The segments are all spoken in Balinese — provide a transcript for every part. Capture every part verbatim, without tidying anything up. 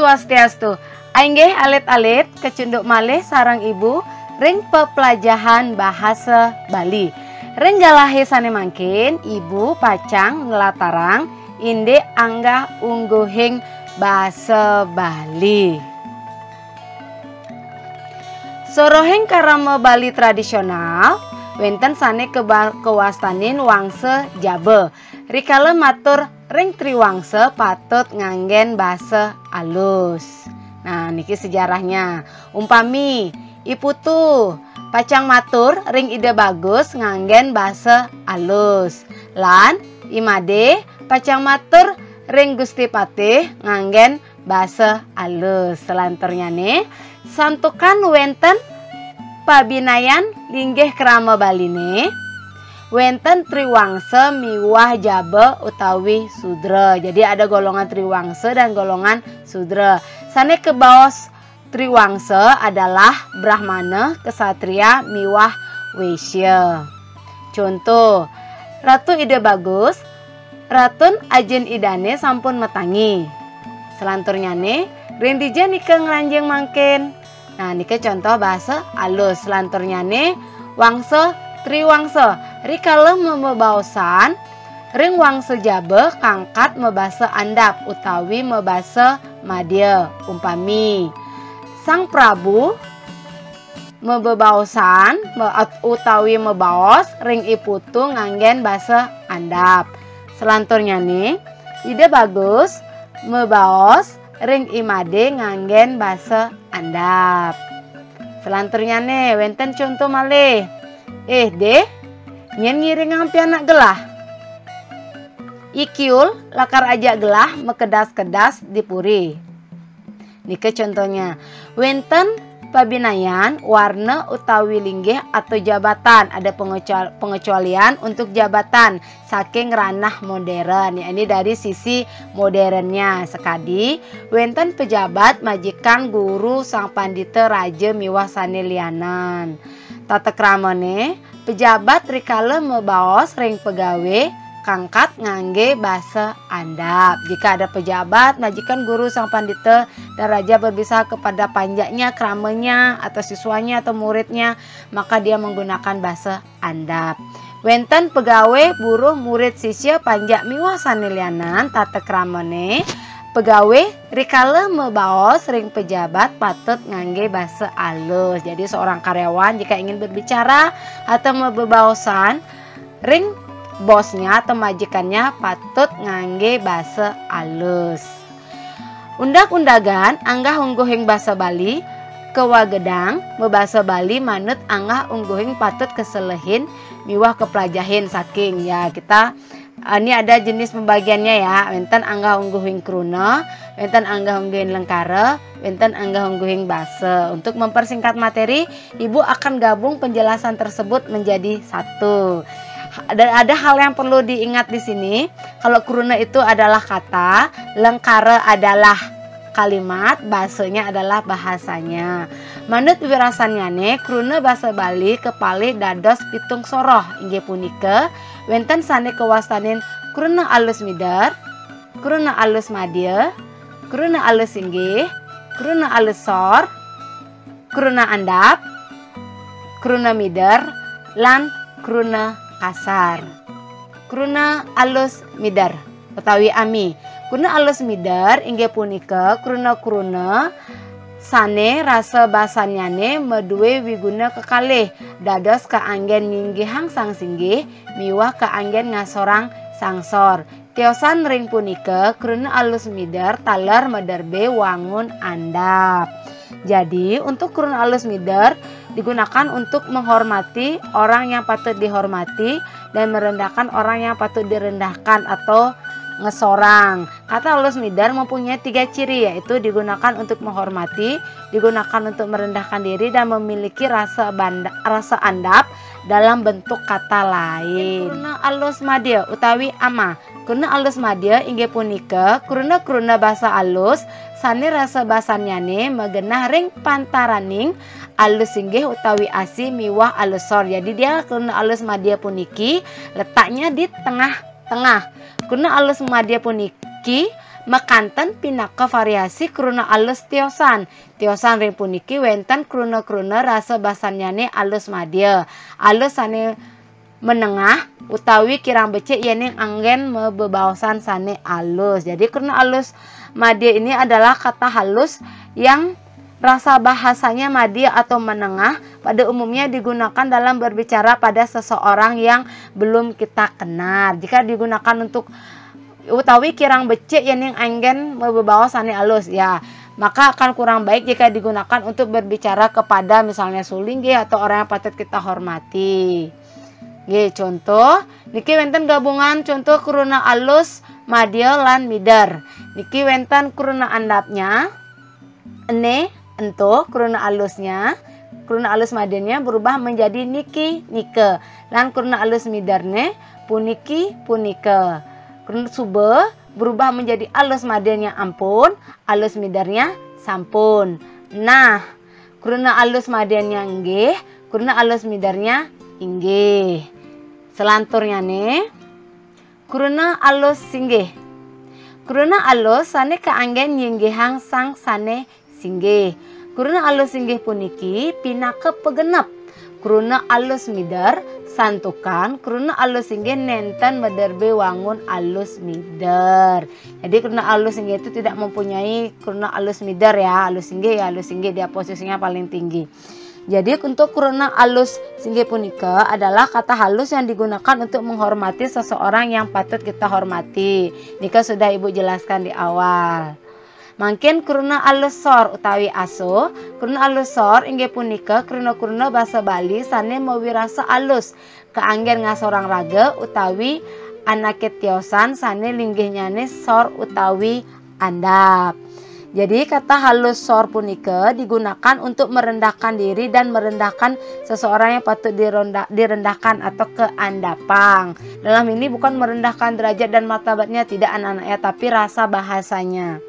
Swastiastu. Inggih alit-alit, kecunduk malih sareng Ibu ring peplajahan bahasa Bali. Ring galahé sané mangkin, Ibu pacang nlatarang indik anggah-ungguhing basa Bali. Sorohing krama Bali tradisional, wénten sané keba-, kawastanin wangsa jaba. Rikala matur ring triwangsa patut nganggén basa alus. Nah, niki sejarahnya. Umpami, I Putu pacang matur ring Ida Bagus nganggén basa alus. Lan I Madé pacang matur ring Gusti Patih nganggén basa alus. Selanturnyané, santukan wénten pabinayan linggih krama Baliné, wénten triwangsa miwah jaba utawi sudra. Jadi ada golongan triwangsa dan golongan sudra. Sané kabaos triwangsa adalah Brahmana, Ksatria, miwah Wésya. Conto, Ratu Ida Bagus, Ratun Ajin Idané sampun matangi. Selanturnyané, ring dija nika ngranjing mangkin? Nah, nika conto basa alus. Selanturnyané, wangsa triwangsa. Rikala mabebaosan, ring wangsa jaba kangkat mabasa andap utawi mabasa madya. Umpami, Sang Prabu mabebaosan, me-, utawi mabaos ring I Putu nganggén basa andap. Selanturnyané, Ida Bagus mabaos ring I Madé nganggén basa andap. Selanturnyané, wénten conto malih. Eh, Dé, nyén ngiringang pianak gelah? I Kiul lakar ajak gelah makedas-kedas di puri. Nika contohnya, wénten pabinayan warna utawi linggih atau jabatan, ada pengecual-, pengecualian untuk jabatan saking ranah modern. Ya, ini dari sisi modernnya. Sekadi, wénten pejabat, majikan, guru, sang pandita, raja, miwah sané lianan. Tata kramané, pejabat rikala mabaos ring pegawé kangkat nganggé basa andap. Jika ada pejabat, majikan, guru, sang pandita, dan raja berbicara kepada panjaknya, kramanya, atau siswanya atau muridnya, maka dia menggunakan basa andap. Wénten pegawé, buruh, murid, sisya, panjak miwah sané lianan, tata kramané, pegawé rikala mabaos ring pejabat patut nganggé basa alus. Jadi seorang karyawan jika ingin berbicara atau mabebaosan ring bosnya atau majikannya patut nganggé basa alus. Undag-undagan anggah-ungguhing basa Bali kawagedang mabasa Bali manut anggah-ungguhing patut kaselehin miwah kaplajahin saking, ya, kita, eh, ini ada jenis pembagiannya, ya. Wénten anggah-ungguhing kruna, wénten anggah-ungguhing lengkara, wénten anggah-ungguhing basa. Untuk mempersingkat materi, Ibu akan gabung penjelasan tersebut menjadi satu. Dan ada hal yang perlu diingat di sini. Kalau kruna itu adalah kata, lengkara adalah kalimat, basanya adalah bahasanya. Manut wirasannyané, kruna basa Bali kapalih dados pitung soroh, inggih punika, wénten sané kawastanin kruna alus mider, kruna alus madya, kruna alus singgih, kruna alus sor, kruna andap, kruna mider, lan kruna kasar. Kruna alus mider utawi ami. Kruna alus mider inggih punika kruna-kruna sané rasa basannyané madué wiguna kekalih, dados kaanggén nyinggihang sang singgih miwah kaanggén ngasorang sang sor. Tiosan ring punika, kruna alus mider taler maderbé wangun andap. Jadi, untuk kruna alus mider digunakan untuk menghormati orang yang patut dihormati dan merendahkan orang yang patut direndahkan atau ngesorang. Kata alus mider mempunyai tiga ciri, yaitu digunakan untuk menghormati, digunakan untuk merendahkan diri, dan memiliki rasa banda-, rasa andap dalam bentuk kata lain. Kruna alus madya utawi ama. Kruna alus madya inggih punika kruna-kruna basa alus sané rasa basannyané magenah ring pantaraning alus singgih utawi asi miwah alus sor. Jadi, dia kruna alus madya puniki letaknya di tengah-tengah. Kruna alus madya puniki Makanten pinaka variasi kruna alus tiosan. Tiosan ring puniki wénten kruna-kruna rasa basannyane alus madya, alus sane menengah, utawi kirang becik yening anggen mabebaosan sane alus. Jadi kruna alus madya ini adalah kata halus yang rasa bahasanya madya atau menengah, pada umumnya digunakan dalam berbicara pada seseorang yang belum kita kenal. Jika digunakan untuk utawi kirang becik yening anggen mabebaos sane alus, ya, maka akan kurang baik jika digunakan untuk berbicara kepada misalnya sulinggih atau orang yang patut kita hormati. Nggih, contoh, niki wénten gabungan contoh kruna alus, madya, lan mider. Niki wénten kruna andapnya, ene, ento, kruna alusnya, kruna alus madyanya berubah menjadi niki, nika, lan kruna alus miderne, puniki, punika. Kruna suba berubah menjadi alus madyanya ampun, alus midernya sampun. Nah, kruna alus madyanya nggih, kruna alus midernya inggih. Selanturnyane, kruna alus singgih. Kruna alus sane kaanggen nyinggihang sang sane singgih. Kruna alus singgih puniki pinaka pagenep. Kruna alus mider, santukan kruna alus singgih nenten maderbe wangun alus mider. Jadi kruna alus singgih itu tidak mempunyai kruna alus mider, ya, alus singgih, ya, alus singgih dia posisinya paling tinggi. Jadi untuk kruna alus singgih punika adalah kata halus yang digunakan untuk menghormati seseorang yang patut kita hormati. Nika sudah Ibu jelaskan di awal. Mangkin kruna alus sor utawi aso, kruna alus sor inggih punika kruna-kruna basa Bali sane mawirasa alus, kaanggen ngasorang raga utawi anake tiosan sane linggihnyane sor utawi andap. Jadi kata halus sor punika digunakan untuk merendahkan diri dan merendahkan seseorang yang patut dironda-, direndahkan atau keandapang. Dalam ini bukan merendahkan derajat dan martabatnya, tidak anak-anak ya, tapi rasa bahasanya.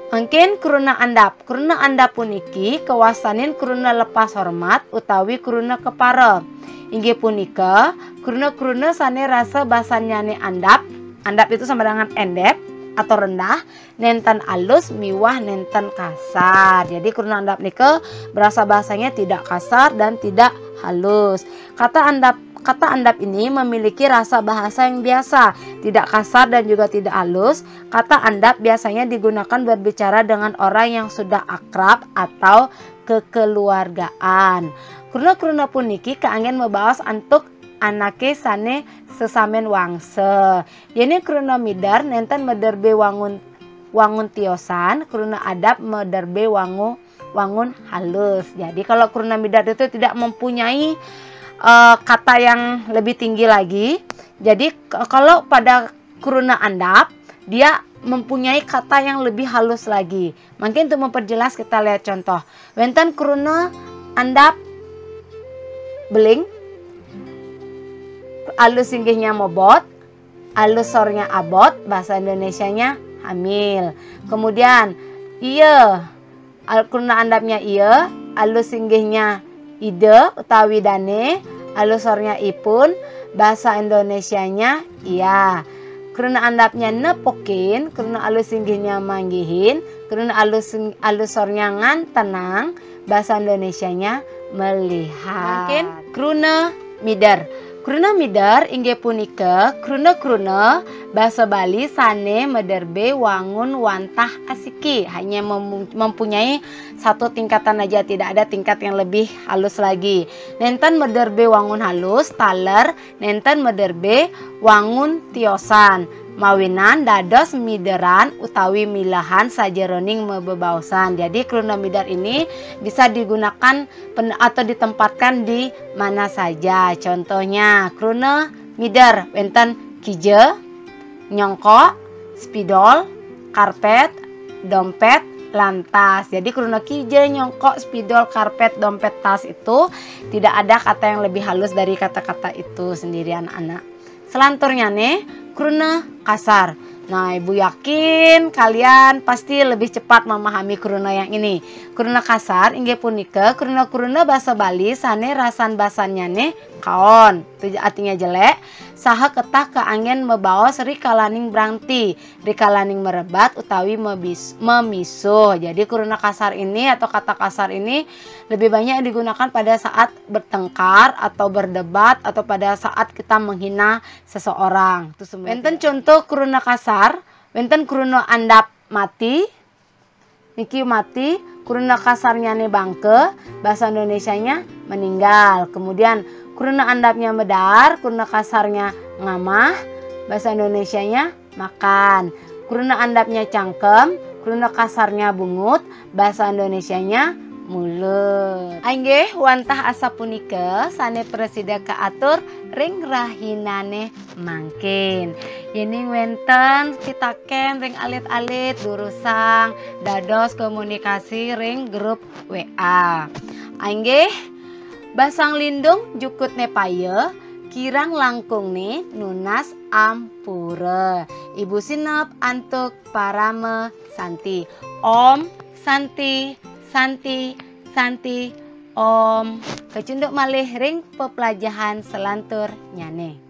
Mangkin kruna andap. Kruna andap puniki kawastanin kruna lepas hormat utawi kruna kepara. Inggih punika kruna-kruna sane rasa basannyane andap. Andap itu sama dengan endep atau rendah, nenten alus miwah nenten kasar. Jadi kruna andap nika berasa bahasanya tidak kasar dan tidak halus. Kata andap, kata andap ini memiliki rasa bahasa yang biasa, tidak kasar dan juga tidak halus. Kata andap biasanya digunakan berbicara dengan orang yang sudah akrab atau kekeluargaan. Kruna-kruna puniki kaanggen mabaos antuk anake sane sesamen wangsa. Yene kruna mider nenten maderbe wangun, wangun tiosan, kruna andap maderbe wangu, wangun halus. Jadi kalau kruna mider itu tidak mempunyai eh, kata yang lebih tinggi lagi. Jadi k-, kalau pada kruna andap, dia mempunyai kata yang lebih halus lagi. Mungkin untuk memperjelas kita lihat contoh. Wenten kruna andap beling, alus singgihnya mobot, alus sornya abot, bahasa Indonesianya hamil. Kemudian, iya, al-, kruna andapnya iya, alus singgihnya ida utawi dane, alus sornya ipun, bahasa Indonesianya iya. Kruna andapnya nepukin, kruna alus singgihnya manggihin, kruna alus sing-, alus sornya ngantenang, bahasa Indonesianya melihat. Mungkin kruna mider. Kruna mider inggih punika kruna-kruna basa Bali sane maderbe wangun wantah asiki, hanya mem-, mempunyai satu tingkatan aja, tidak ada tingkat yang lebih halus lagi. Nenten maderbe wangun halus, taler, nenten maderbe wangun tiosan. Mawinan dados mideran utawi milehan sajeroning mabebaosan. Jadi kruna mider ini bisa digunakan pen-, atau ditempatkan di mana saja. Contohnya, kruna mider wenten kija, nyongkok, spidol, karpet, dompet, lan tas. Jadi kruna kija, nyongkok, spidol, karpet, dompet, tas itu tidak ada kata yang lebih halus dari kata-kata itu sendiri, anak-anak. Selanturnya nih, kruna kasar. Nah, Ibu yakin kalian pasti lebih cepat memahami kruna yang ini. Kruna kasar inggih punika kruna-kruna basa Bali sane rasan basannyane kaon. Itu artinya jelek, saha ketah kaanggén mabaos rikalaning branti, rikalaning marebat utawi mabis-, mamisuh. Jadi kruna kasar ini atau kata kasar ini lebih banyak digunakan pada saat bertengkar atau berdebat atau pada saat kita menghina seseorang. Itu semua. Wénten contoh kruna kasar, wénten kruna andap mati, niki mati, kruna kasarnyané bangké, bahasa Indonesianya meninggal. Kemudian kruna andapnya medar, kruna kasarnya ngamah, bahasa Indonesianya makan. Kruna andapnya cangkem, kruna kasarnya bungut, bahasa Indonesianya mulut. Inggih, wantah asapunika sané prasida kaatur ring rahinané mangkin. Yéning wénten pitakén ring alit-alit, durusang dados komunikasi ring grup W A. Inggih, basang lindung jukutné paya, kirang langkungné nunas ampura. Ibu sineb antuk parama santi. Om Santi, Santi, Santi, Om. Kacunduk malih ring peplajahan selanturnyané.